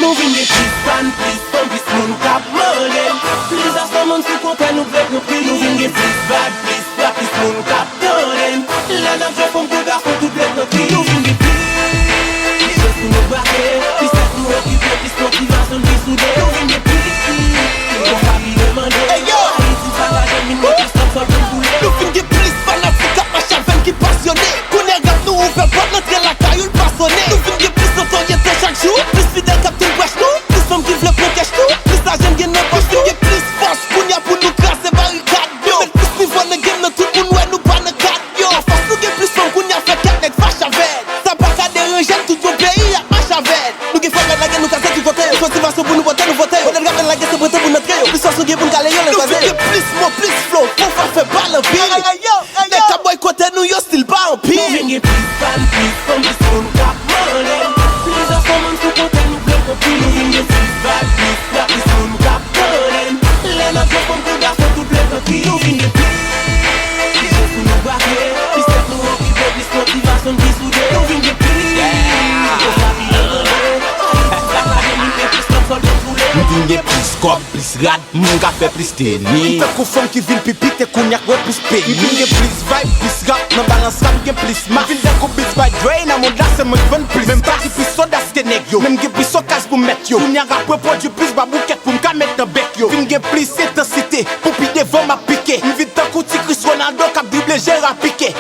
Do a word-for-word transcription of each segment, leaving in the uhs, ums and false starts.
Nou vin gen plis fan, plis fanm, plis moun k ap mande n. Plis asanm sou kontè nou vle konpli. Nou vin gen plis vibe, plis rap, plis moun k ap tande n. Lè n ap jwe fanm kou gason, tout lè n antre. Nou vin gen plis. Plis chans pou nou brake, plis tèt nou okipe, plis motivasyon, plis soude. Nou vin gen plis. Konsa li demande. Ayiti sakaje, vin gen plis kòb, sòl pou n boule. Nou vin gen plis fanatik k ap mache avè n ki pasyone. Kounye a rap nou ouvè pòt, antre lakay ou l pa sonnen. Nou vin gen plis notoryete chak jou, plis fidèl k ap tann brèch nou, plis fanm ki vle pran kèch nou, plis lajan n gen nan pòch nou. Vin gen plis fòs kounye a pou nou kraze barikad yo. Nou met plis nivo nan game nan, tout moun wè nou pa nan kad yo. Afòs nou gen plis fanm kounye a, fè kèk nèg fache avè n. Sa pa ka deranje n, tout yon peyi ap mache avè n. Nou gen fòs rèd lage nou kraze tout kote yo. Motivasyon pou nou pote, nou vote yo. Modèl rap n lage se prete pou n antre yo. Plis fòs nou gen pou n kale yo, lè n kwaze yo. Nou vin gen plis mo, plis flow, pou fè fè bal anpil. Nèg k ap bòykote nou yo still pa anpil. Nou vin gen plis fan, plis fanm, plis moun k ap mande n. Plis asanm sou kontè nou vle konpli. Nou vin gen plis vibe, plis rap, plis moun k ap tande n. Lè n ap jwe fanm kou gason, tout lè tanki. Nou vin gen plis. Plis chans pou nou brake, plis tèt nou okipe, plis motivasyon, plis soude. Nou vin gen plis. Konsa li demande. Ayiti sakaje, vin gen plis kòb, sòl pou n boule. Nou vin gen plis kòb, plis rad, moun ka fè plis teni. M tankou fanm ki vin pi piti, kounye a k wè plis peyi. M vin gen plis vibe, plis rap, nan balans rap, m gen plis mas. M vin tankou Beats by Dre, nan mond la, se mwen k vann plis. Menm pa gen plis odas ke nèg yo. Menm gen plis okaz pou m mèt yo. Kounye a rap mwen pwodui plis baboukèt pou m ka met nan bèk yo. Vin gen plis entansite, pou pi devan m ap pike. M vin tankou ti Chris Ronaldo k ap drible Gerard Piqué.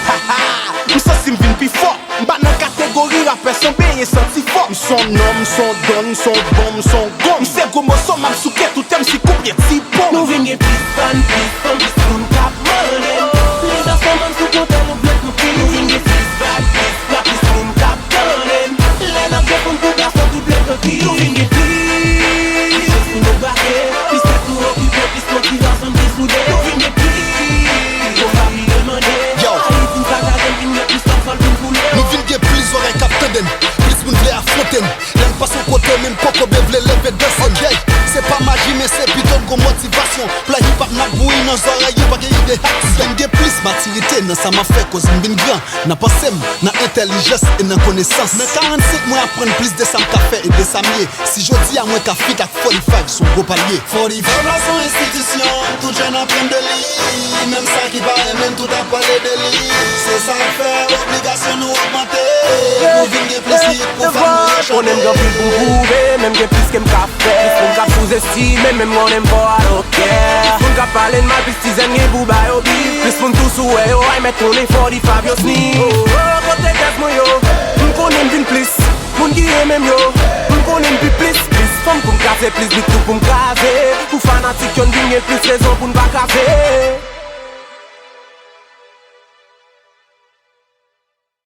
Haha, m santi m vin pi fò. M pa nan kategori rapè san benyen santi fò. M son nonm, m son don, m son bon, m son gon. M se gwo moso, m ap souke tout MC koupye ti pon. Nou vin gen plis fan, plis fanm, plis moun k ap mande n. Plis asanm sou kontè nou vle konpli. Nou vin gen plis vibe, plis rap, plis moun k ap tande n. Lè n ap jwe fanm kou gason, tout lè tanki. Nou vin gen plis. Plis chans pou nou brake, plis tèt nou okipe, plis motivasyon, plis soude. Nou vin gen plis. Konsa li demande. Yo. Ayiti n sakaje, vin gen plis kòb, sòl pou n boule. Nou vin gen plis zòrèy k ap tande n, plis moun vle afwonte n. Lè n pase yon kote, menm poko byen vle leve danse n. Ok, se pa maji, men se pito n gon motivasyon. Play hip hop n ap bouyi nan zòrèy yo, pa gen ide aksyon. M gen plis matirite nan sa m ap fè, koz m vin gran. Nan panse m, nan entèlijans e nan konesans. Nan karannsenk mwen aprann plis de sa m ka fè e de sa m ye. Si jodi a mwen ka fit ak forty five, se yon gwo pa l ye. Forty five la se yon enstitisyon, tout jèn aprann de li. Menm sa ki pa renmen n, tout ap pale de li. Se sa k fè obligasyon nou ogmante. Nou vin gen plis hit pou fan nou yo chante. Konnen m gen anpil pou m pwouve, men m gen plis ke m ka fè. Plis moun k ap souzestime m, men m konnen m fò, I don't care. Plis moun k ap pale n mal, plis ti zen gen pou ba yo bif. Plis moun tou sou wè yo, ay mèt konnen forty five yo sneak. Oh, oh, kote gaz mwen yo? M konnen m vin plis. Moun ki renmen m yo, m konnen m pi plis. Plis fanm pou m kraze, plis bit tou pou m kraze. Pou fanatik yo, n vin gen plis rezon pou n pa kraze.